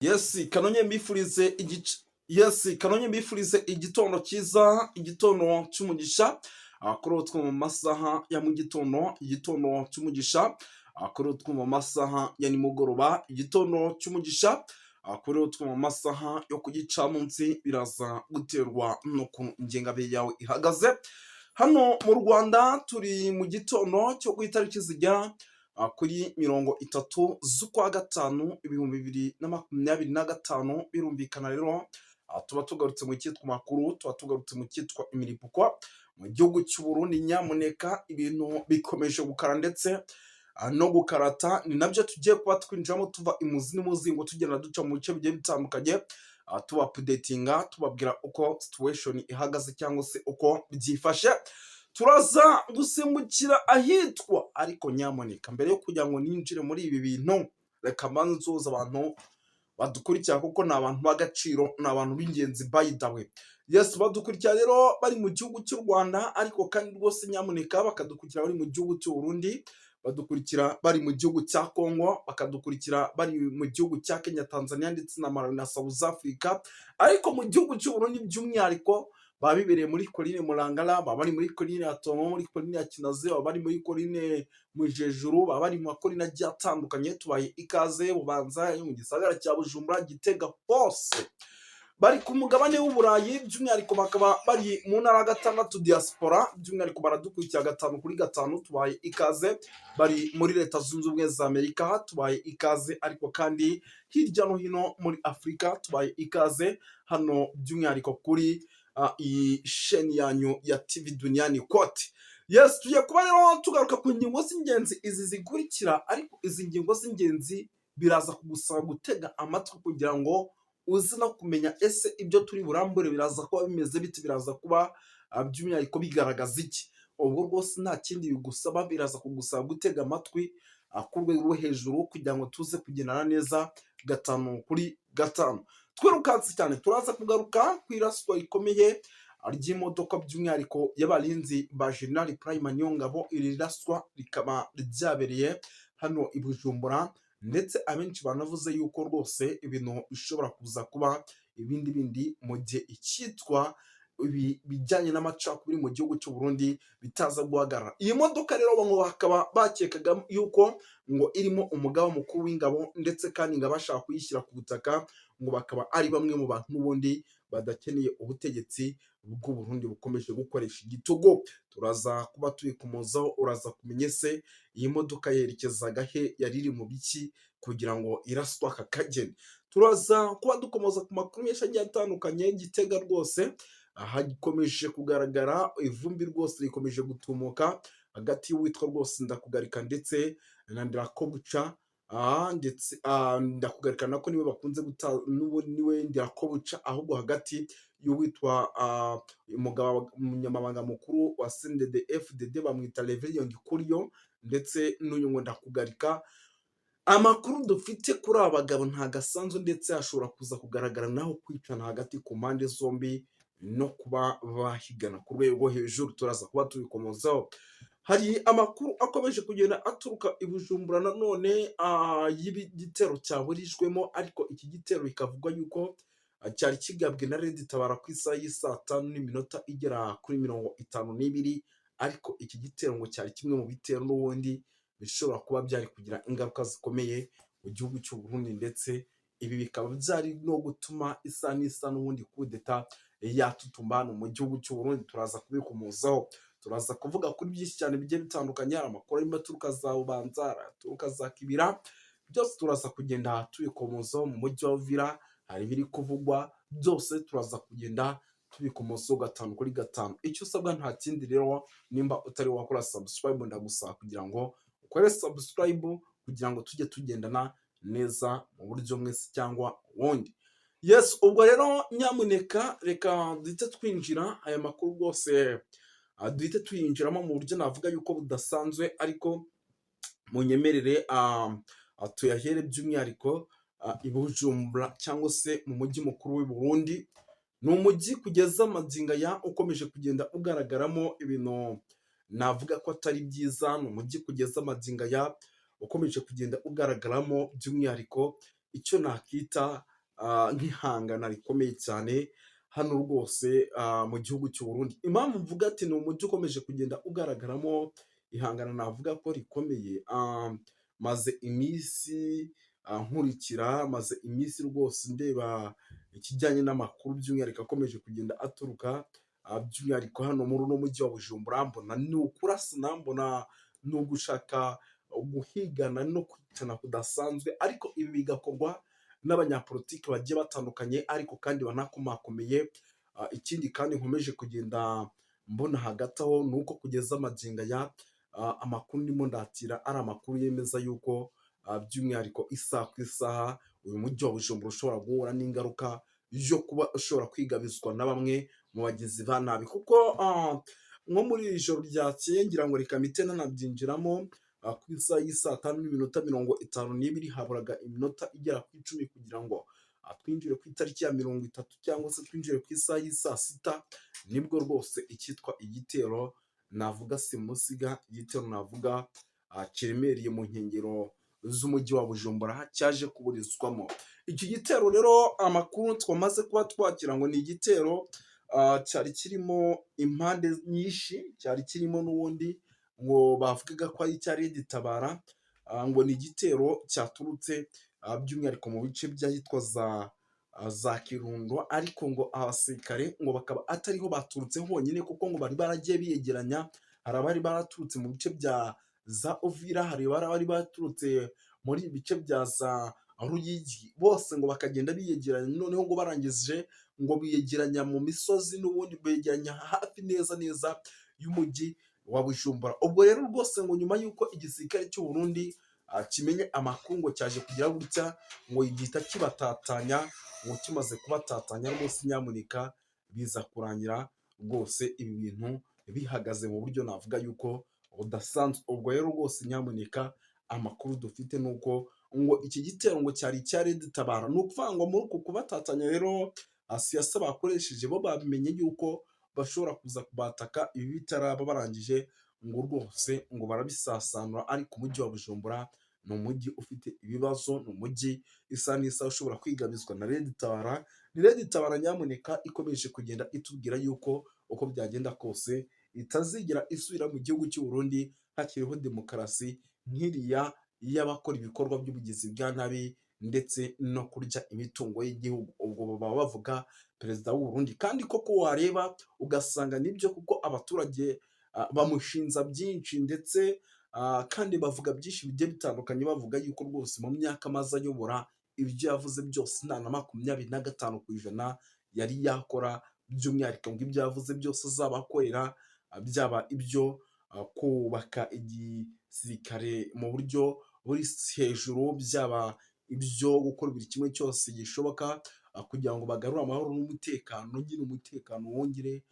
Yes, kanonye mbifurize igice. Yes, kanonye mbifurize igitondo cyiza, igitondo cy'umugisha. Kuri utwo mu masaha ya mu gitondo, igitondo cy'umugisha. Kuri utwo mu masaha ya nimugoroba, igitondo cy'umugisha. Kuri utwo mu masaha yo ku gicamunsi, biraza guterwa n'ukuntu ingengabihe yawe ihagaze. Hano mu Rwanda turi mu gitondo cyo ku itariki zigera kuri 30 z'ukwa gatanu 2025. Birumvikana rero, tuba tugarutse mu cyitwa makuru, tuba tugarutse mu cyitwa imiripuko mu gihugu cy'u Burundi. Nyamuneka, ibintu bikomeje gukara ndetse no gukarata. Ni nabyo tugiye kuba twinjiramo, tuva imuzi n'umuzingo, tugenda duca mu bice bigiye bitandukanye, tuba updatinga, tubabwira uko situation ihagaze cyangwa se uko byifashe. Turaza gusimbukira ahitwa, ariko nyamuneka, mbere yo kugira ngo ninjire muri ibi bintu, reka mbanze nsuhuze abantu badukurikira, kuko ni abantu b'agaciro, ni abantu b'ingenzi. By the way, yes, badukurikira rero bari mu gihugu cy'u Rwanda, ariko kandi rwose nyamuneka bakadukurikira bari mu gihugu cy'u Burundi, badukurikira bari mu gihugu cya Congo, bakadukurikira bari mu gihugu cya Kenya, Tanzania ndetse na Malawi na South Africa. Ariko mu gihugu cy'u Burundi by'umwihariko baba bibereye muri colline Murangara, baba bari muri colline ya Tomo, muri colline ya Kinazi, baba bari muri colline Mujejuru, baba bari mu ma colline agiye atandukanye. Tubaye ikaze Bubanza, mu gisagara cya Bujumbura, Gitega, hose. Bari ku mugabane w'Uburayi, by'umwihariko bakaba bari mu ntara ya gatandatu, diaspora, by'umwihariko baradukurikira gatanu kuri gatanu, tubaye ikaze. Bari muri Leta Zunze Ubumwe za Amerika, tubaye ikaze. Ariko kandi hirya no hino muri Afurika, tubaye ikaze hano by'umwihariko kuri iyi sheni yanyu ya TV Duniani Kote. Yes, tugiye kuba rero tugaruka ku ngingo z'ingenzi izi zikurikira, ariko izi ngingo z'ingenzi biraza kugusaba gutega amatwi kugira ngo uze no kumenya ese ibyo turi burambure biraza kuba bimeze bite, biraza kuba by'umwihariko bigaragaza iki. Ubwo rwose nta kindi bigusaba, biraza kugusaba gutega amatwi ku rwego rwo hejuru kugira ngo tuze kugendana neza gatanu kuri gatanu. Twirukanse cyane, turaza kugaruka ku iraswa rikomeye ry'imodoka, by'umwihariko y'abarinzi ba General Prime Niyongabo. Iri raswa rikaba ryabereye hano i Bujumbura, ndetse abenshi banavuze yuko rwose ibintu bishobora kuza kuba ibindi bindi mu gihe icyitwa ibi bijyanye n'amacakubiri mu gihugu cy'u Burundi bitaza guhagarara. Iyi modoka rero ngo bakaba bakekaga yuko ngo irimo umugaba mukuru w'ingabo, ndetse kandi ngo abashaka kuyishyira ku butaka ngo bakaba ari bamwe mu bantu n'ubundi badakeneye ubutegetsi bw'u Burundi bukomeje gukoresha igitugu. Turaza kuba tubikomozaho, uraza kumenya ese iyi modoka yerekezaga he, yari iri mu biki kugira ngo iraswe aka kageni. Turaza kuba dukomoza ku makuru menshi agiye atandukanye. Gitega rwose hakomeje kugaragara ivumbi, rwose rikomeje gutumuka hagati y'uwitwa rwose Ndakugarika ndetse na Ndirakobuca. Ndetse Ndakugarika nako niwe bakunze guta, n'ubu niwe Ndirakobuca, ahubwo hagati y'uwitwa umugabo umunyamabanga mukuru wa CNDD FDD, bamwita Reverien Ndikuriyo, ndetse n'uyu ngo Ndakugarika. Amakuru dufite kuri aba bagabo ntabwo asanzwe, ndetse hashobora kuza kugaragara naho kwicana hagati ku mpande zombi no kuba bahigana ku rwego rwo hejuru. Turaza kuba tubikomozaho. Hari amakuru akomeje kugenda aturuka i Bujumbura nanone y'igitero cyaburijwemo, ariko iki gitero bikavugwa yuko cyari kigabwe na Red Tabara ku isaha y'isaa tanu n'iminota igera kuri 52. Ariko iki gitero ngo cyari kimwe mu bitero n'ubundi bishobora kuba byari kugira ingaruka zikomeye mu gihugu cy'u Burundi, ndetse ibi bikaba byari no gutuma isa n'isa n'ubundi kudeta yatutumba hano mu gihugu cy'u Burundi. Turaza kubikomozaho, turaza kuvuga kuri byinshi cyane bigiye bitandukanye. Hari amakuru arimo aturuka za Bubanza, aturuka za Kibira, byose turaza kugenda tubikomozaho. Mu mujyi wa Uvira hari ibiri kuvugwa, byose turaza kugenda tubikomozaho gatanu kuri gatanu. Icyo usabwa nta kindi rero, nimba utari wakora subscribe, ndagusaba kugira ngo ukore subscribe kugira ngo tujye tugendana neza mu buryo mwese cyangwa ubundi. Yes, ubwo rero nyamuneka reka duhite twinjira aya makuru rwose, duhite tuyinjiramo mu buryo navuga yuko budasanzwe, ariko munyemerere tuyahere by'umwihariko i Bujumbura cyangwa se mu mujyi mukuru w'i Burundi. Ni umujyi kugeza magingo aya ukomeje kugenda ugaragaramo ibintu navuga ko atari byiza. Ni umujyi kugeza magingo aya ukomeje kugenda ugaragaramo by'umwihariko icyo nakita nk'ihangana rikomeye cyane hano rwose mu gihugu cy'u Burundi. Impamvu mvuga ati ni umujyi ukomeje kugenda ugaragaramo ihangana navuga ko rikomeye, maze iminsi nkurikira, maze iminsi rwose ndeba ikijyanye n'amakuru by'umwihariko akomeje kugenda aturuka by'umwihariko hano muri uno mujyi wa Bujumbura, mbona ni ukurasana, mbona ni ugushaka guhigana no kwicana kudasanzwe, ariko ibi bigakorwa n'abanyapolitiki bagiye batandukanye ariko kandi banakomakomeye. Ikindi kandi nkomeje kugenda mbona hagati aho ni uko kugeza magingo aya amakuru ndimo ndakira ari amakuru yemeza yuko by'umwihariko isaha ku isaha uyu mujyi wa Bujumbura ushobora guhura n'ingaruka yo kuba ushobora kwigabizwa na bamwe mu bagizi ba nabi, kuko nko muri iri joro ryakeye, ngira ngo reka mpite nanabyinjiramo, ku isaha y'i 5:52 haburaga iminota igera ku 10 kugira ngo twinjire ku itariki ya 30 cyangwa se twinjire ku isaha y'i saa sita, nibwo rwose icyitwa igitero navuga simusiga, igitero navuga kiremereye mu nkengero z'umujyi wa Bujumbura cyaje kuburizwamo. Iki gitero rero amakuru twamaze kuba twakira ngo ni igitero cyari kirimo impande nyinshi, cyari kirimo n'ubundi ngo bavugaga ko ari icya RED Tabara, ngo ni igitero cyaturutse by'umwihariko mu bice by'ahitwa za Kirundo, ariko ngo abasirikare ngo bakaba atariho baturutse honyine, kuko ngo bari baragiye biyegeranya. Hari abari baraturutse mu bice bya za Uvira, hari abari baturutse muri ibice bya za Ruyigi, bose ngo bakagenda biyegeranya, noneho ngo barangije ngo biyegeranya mu misozi, n'ubundi begeranya hafi neza neza y'umujyi wa Bujumbura. Ubwo rero rwose ngo nyuma y'uko igisirikare cy'u Burundi kimenye amakuru, ngo cyaje kugira gutya ngo gihita kibatatanya, ngo kimaze kubatatanya rwose nyamuneka biza kurangira rwose ibi bintu bihagaze mu buryo navuga yuko budasanzwe. Ubwo rero rwose nyamuneka amakuru dufite ni uko ngo iki gitero ngo cyari icya RED Tabara. Ni ukuvuga ngo muri uku kubatatanya rero siyasa bakoresheje, bo babimenye yuko bashobora kuza kubataka ibi bitaraba, barangije ngo rwose ngo barabisasanura. Ariko umujyi wa Bujumbura ni umujyi ufite ibibazo, ni umujyi isa n'isaha ushobora kwigabizwa na RED Tabara. Ni RED Tabara nyamuneka ikomeje kugenda itubwira yuko uko byagenda kose itazigera isubira mu gihugu cy'u Burundi hakiriho demokarasi nk'iriya y'abakora ibikorwa by'ubugizi bwa nabi ndetse no kurya imitungo y'igihugu. Ubwo baba bavuga perezida w'u Burundi, kandi koko wareba ugasanga nibyo, kuko abaturage bamushinza byinshi ndetse kandi bavuga byinshi bigiye bitandukanye, bavuga yuko rwose mu myaka amaze ayobora ibyo yavuze byose nta na 25% yari yakora, by'umwihariko ngo ibyo yavuze byose azaba akorera, byaba ibyo kubaka igisirikare mu buryo buri hejuru, byaba ibyo gukora buri kimwe cyose gishoboka kugira ngo bagarure amahoro n'umutekano, nyine umutekano wongere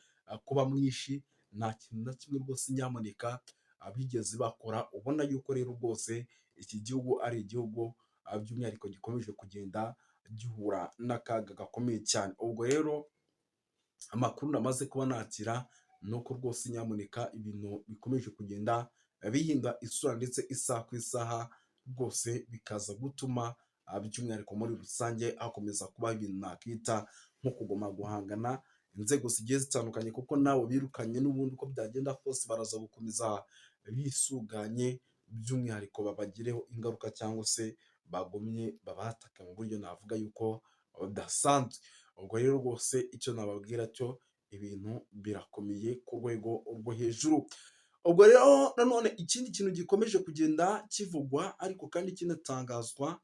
kuba mwinshi, nta kintu na kimwe rwose nyamuneka bigeze bakora. Ubona yuko rero rwose iki gihugu ari igihugu by'umwihariko gikomeje kugenda gihura n'akaga gakomeye cyane. Ubwo rero amakuru namaze kuba nakira ni uko rwose nyamuneka ibintu bikomeje kugenda bihinda isura, ndetse isaha ku isaha rwose bikaza gutuma by'umwihariko muri rusange hakomeza kubaho ibintu nakita nko kuguma guhangana inzego zigiye zitandukanye, kuko nabo birukanye n'ubundi uko byagenda kose baraza gukomeza bisuganye, by'umwihariko babagireho ingaruka cyangwa se bagumye babataka mu buryo navuga yuko budasanzwe. Ubwo rero rwose icyo nababwira cyo, ibintu birakomeye ku rwego rwo hejuru. Ubwo rero nanone ikindi kintu gikomeje kugenda kivugwa ariko kandi kinatangazwa,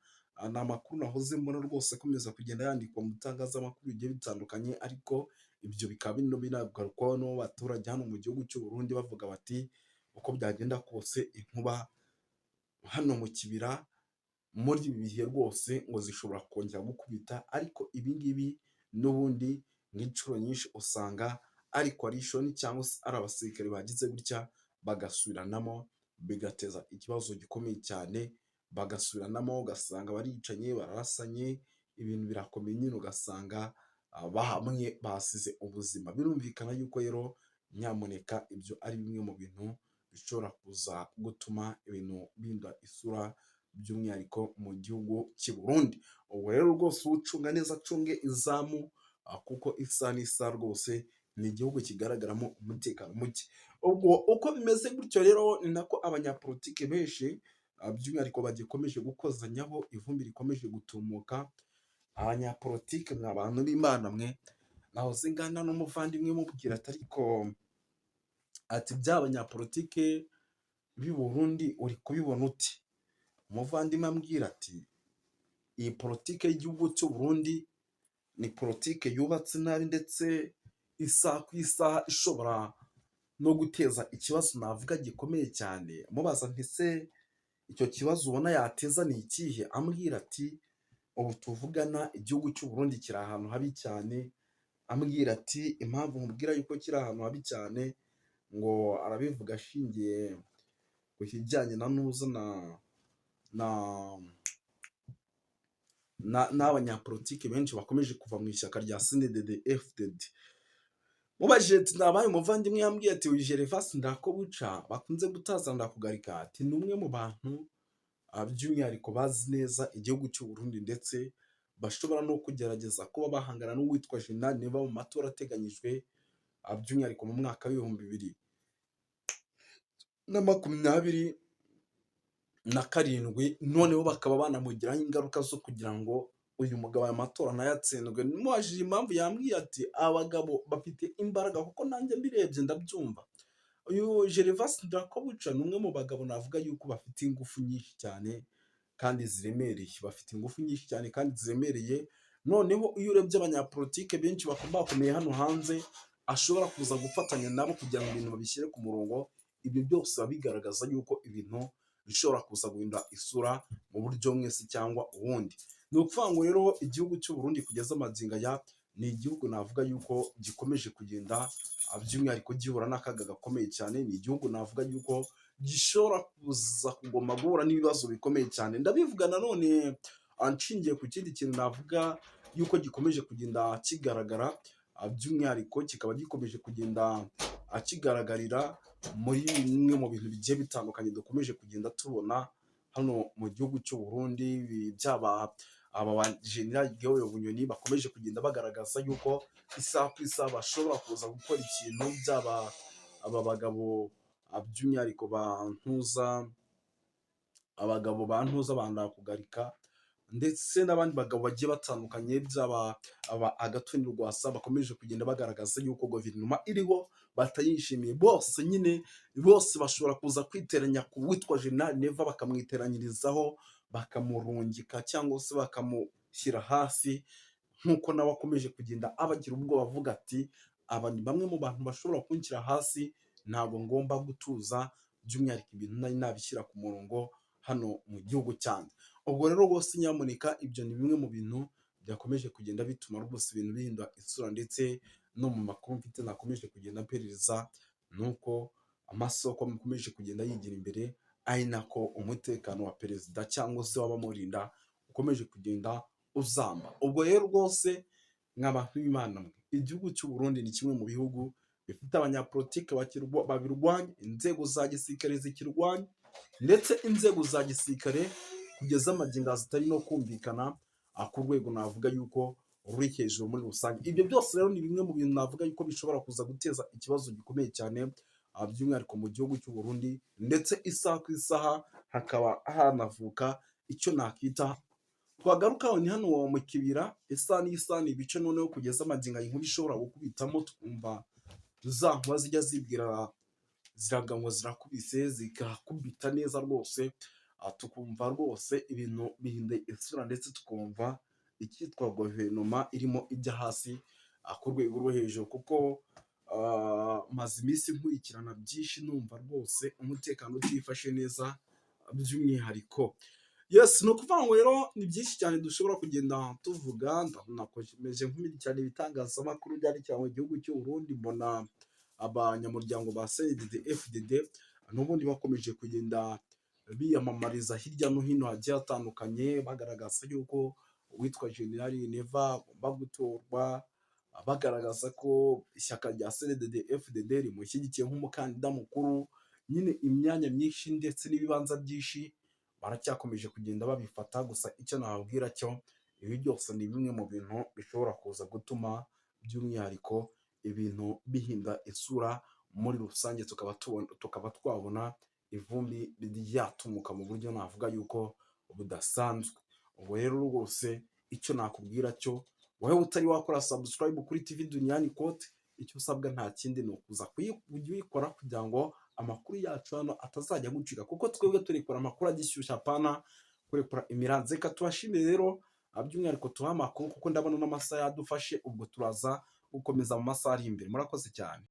ni amakuru nahoze mbona rwose akomeza kugenda yandikwa mu bitangazamakuru bigiye bitandukanye, ariko ibyo bikaba bino binagarukwaho n'abaturage hano mu gihugu cy'u Burundi, bavuga bati uko byagenda kose inkuba hano mu kibira muri ibi bihe rwose ngo zishobora kongera gukubita. Ariko ibi ngibi n'ubundi nk'inshuro nyinshi usanga ari coalition cyangwa se ari abasirikare bagize gutya bagasubiranamo, bigateza ikibazo gikomeye cyane, bagasubiranamo ugasanga baricanye, bararasanye, ibintu birakomeye nyine, ugasanga bamwe basize ubuzima. Birumvikana yuko rero nyamuneka ibyo ari bimwe mu bintu bishobora kuza gutuma ibintu bihindura isura. by'umwihariko mu gihugu cy'i Burundi. Ubwo rero rwose ucunga neza acunge izamu, kuko isaha n'isaha rwose ni igihugu kigaragaramo umutekano muke. Ubwo uko bimeze gutyo rero, ni nako abanyapolitike benshi by'umwihariko bagikomeje gukozanyaho, ivumbi rikomeje gutumuka. Abanyapolitike, mwa bantu b'Imana mwe, nahoze ngana n'umuvandimwe mubwira ati: "Ariko," ati, "bya banyapolitike b'i Burundi uri kubibona uti?" Umuvandimwe ambwira ati: "Iyi politike y'igihugu cy'u Burundi ni politike yubatse nabi, ndetse isaha ku isaha ishobora no guteza ikibazo navuga gikomeye cyane." Mubaza nti: "Se icyo kibazo ubona yateza ni ikihe?" Ambwira ati: "Ubu tuvugana igihugu cy'u Burundi kiri ahantu habi cyane." Ambwira ati: "Impamvu nkubwira yuko kiri ahantu habi cyane," ngo arabivuga ashingiye ku kijyanye na nuza na n'abanyapolitike benshi bakomeje kuva mu ishyaka rya CNDD FDD. Mubajije ati: "Nabaye?" Umuvandimwe yambwiye ati: "Uyu Gervais Ndakobuca bakunze gutaza Ndakugarika," ati, "ni umwe mu bantu by'umwihariko bazi neza igihugu cy'u Burundi, ndetse bashobora no kugerageza kuba bahangana n'uwitwa General Neva mu matora ateganyijwe by'umwihariko mu mwaka w'2027, noneho bakaba banamugiraho ingaruka zo kugira ngo uyu mugabo aya matora ntayatsindwe." Mubajije impamvu, yambwiye ati: "Abagabo bafite imbaraga, kuko nanjye mbirebye ndabyumva. Uyu Gervais Ndirakobuca ni umwe mu bagabo navuga yuko bafite ingufu nyinshi cyane kandi ziremereye, bafite ingufu nyinshi cyane kandi ziremereye. Noneho iyo urebye abanyapolitike benshi bakomakomeye hano hanze ashobora kuza gufatanya nabo kugira ngo ibintu babishyire ku murongo, ibyo byose biba bigaragaza yuko ibintu bishobora kuza guhindura isura mu buryo bumwe se cyangwa ubundi." Ni ukuvuga ngo rero igihugu cy'u Burundi kugeza magingo aya ni igihugu navuga yuko gikomeje kugenda by'umwihariko gihura n'akaga gakomeye cyane. Ni igihugu navuga yuko gishobora kuza kugomba guhura n'ibibazo bikomeye cyane. Ndabivuga nanone nshingiye ku kindi kintu navuga yuko gikomeje kugenda kigaragara, by'umwihariko kikaba gikomeje kugenda kigaragarira muri bimwe mu bintu bigiye bitandukanye dukomeje kugenda tubona hano mu gihugu cy'u Burundi, byaba aba ba General Guillaume Bunyoni bakomeje kugenda bagaragaza yuko isaha ku isaha bashobora kuza gukora ikintu, byaba aba bagabo by'umwihariko ba Ntuza, abagabo ba Ntuza ba Ndakugarika, ndetse n'abandi bagabo bagiye batandukanye, byaba aba Agathon Rwasa bakomeje kugenda bagaragaza yuko guverinoma iriho batayishimiye. Bose nyine bose bashobora kuza kwiteranya ku witwa General Neva, bakamwiteranyirizaho, bakamurungika cyangwa se bakamushyira hasi, nk'uko nawe akomeje kugenda abagira ubwoba avuga ati: "Aba ni bamwe mu bantu bashobora kunshyira hasi, ntabwo ngomba gutuza, by'umwihariko ibintu nari nabishyira ku murongo hano mu gihugu cyanjye." Ubwo rero rwose nyamuneka, ibyo ni bimwe mu bintu byakomeje kugenda bituma rwose ibintu bihindura isura. Ndetse no mu makuru mfite nakomeje kugenda mperereza, ni uko amasoko akomeje kugenda yigira imbere, ari nako umutekano wa perezida cyangwa se w'abamurinda ukomeje kugenda uzamba. Ubwo rero rwose nk'abantu b'Imana mwe, igihugu cy'u Burundi ni kimwe mu bihugu bifite abanyapolitike babirwanya, inzego za gisirikare zikirwanya, ndetse inzego za gisirikare kugeza magingo aya zitari no kumvikana ku rwego navuga yuko ruri hejuru muri rusange. Ibyo byose rero ni bimwe mu bintu navuga yuko bishobora kuza guteza ikibazo gikomeye cyane by'umwihariko mu gihugu cy'u Burundi, ndetse isaha ku isaha hakaba hanavuka icyo nakita twagarukaho ni hano mu kibira. Isaha n'isaha ni ibice noneho kugeza magingo aya inkuba ishobora gukubitamo, tukumva za nkuba zijya zibwira ziraga ngo zirakubise, zigakubita neza rwose, tukumva rwose ibintu bihinduye isura, ndetse tukumva icyitwa guverinoma irimo ijya hasi ku rwego rwo hejuru, kuko maze iminsi nkurikirana byinshi, numva rwose umutekano utifashe neza by'umwihariko. Yes, ni ukuvuga ngo rero ni byinshi cyane dushobora kugenda tuvuga. Nakomeje nkurikirana ibitangazamakuru byandikira mu gihugu cy'u Burundi, mbona abanyamuryango ba CNDD FDD n'ubundi bakomeje kugenda biyamamariza hirya no hino hagiye hatandukanye, bagaragaza yuko uwitwa General Neva agomba gutorwa, bagaragaza ko ishyaka rya CNDD FDD rimushyigikiye nk'umukandida mukuru. Nyine imyanya myinshi ndetse n'ibibanza byinshi Baracyakomeje kugenda babifata. Gusa icyo nababwira cyo, ibi byose ni bimwe mu bintu bishobora kuza gutuma by'umwihariko ibintu bihinda isura muri rusange, tukaba twabona ivumbi ryatumuka mu buryo navuga yuko budasanzwe. Ubu rero rwose icyo nakubwira cyo, wowe utari wakora subscribe kuri TV Duniani Kote, icyo usabwa nta kindi, ni ukuza kujya uyikora kugira ngo amakuru yacu hano atazajya agucika, kuko twebwe turekura amakuru agishyushya, apana kurekura imiranzi. Reka tubashimire rero, by'umwihariko tubahe amakuru, kuko ndabona n'amasaha yadufashe. Ubwo turaza gukomeza mu masaha ari imbere. Murakoze cyane.